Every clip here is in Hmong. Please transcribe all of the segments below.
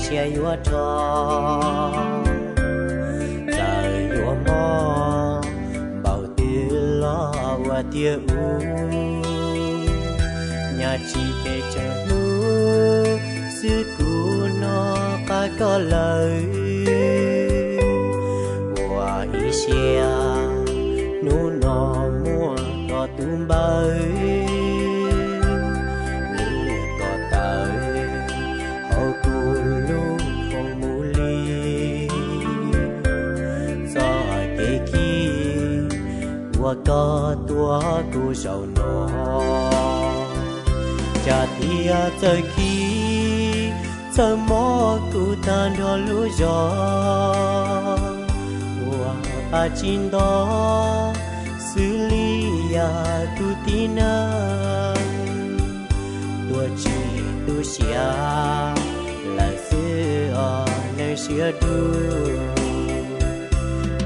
siab yuav rho, txawm yuav mob npaum twg los ua tiag ub, nyaj tsis pes tsawg hnub xwb kuv hnov qab koj lawm. Ua ib siab hnub no muaj koj tus npawb, nws kom tawm hauv kuv lub foom mus li. Txoj kev khi uas koj tuav kuv zaum no, cas thiaj txawj khi txawj mob kuv tag nrho lub zog. Ua pa tsis nto xws li yam tus tib neeg, tuaj tsis tu siav lawm xwb os neeg siab dub.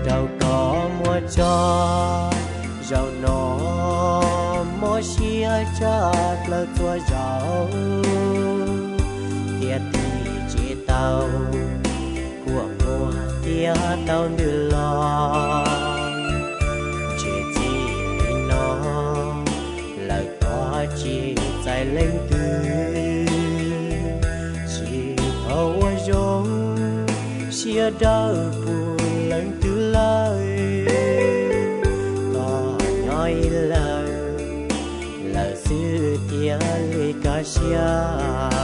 Rau koj muab tso zaum no, mob siab tshaj plaws txhua zaus, thiaj tig tsis tau, kuam muag thiaj tau ntws los. Tseg txij li no lawm, tod tsis txais leej twg, tsis tau ua zoo, siab dawb pus leej twg lawm. Koj nyob ib leeg lawm xwb thiaj li kaj siab.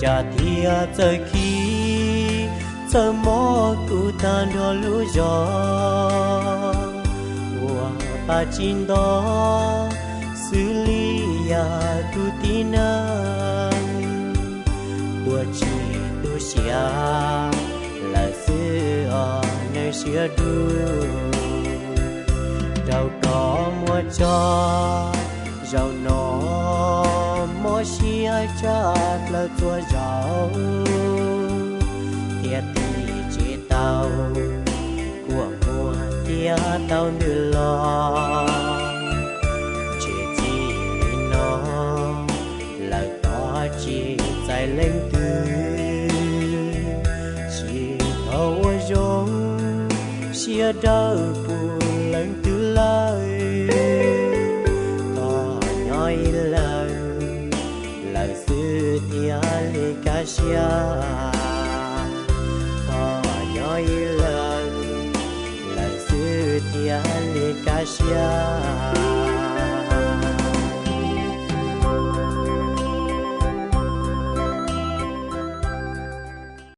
Cas thiaj txawj khi txawj mob kuv tag nrho lub zog. Ua pa tsis nto xws li yam tus tib neeg, tuaj tsis tu siav lawm xwb os neeg siab dub. Rau koj muab tso zaum no, mob siab tshaj plaws txhua zaus, thiaj tig tsis tau, kuam muag thiaj tau ntws los. Tseg txij li no lawm, tod tsis txais leej twg, tsis tau ua zoo, siab dawb pus leej twg lawm. Koj nyob ib leeg lawm xwb thiaj li kaj siab. Koj nyob ib leeg lawm xwb thiaj li kaj siab.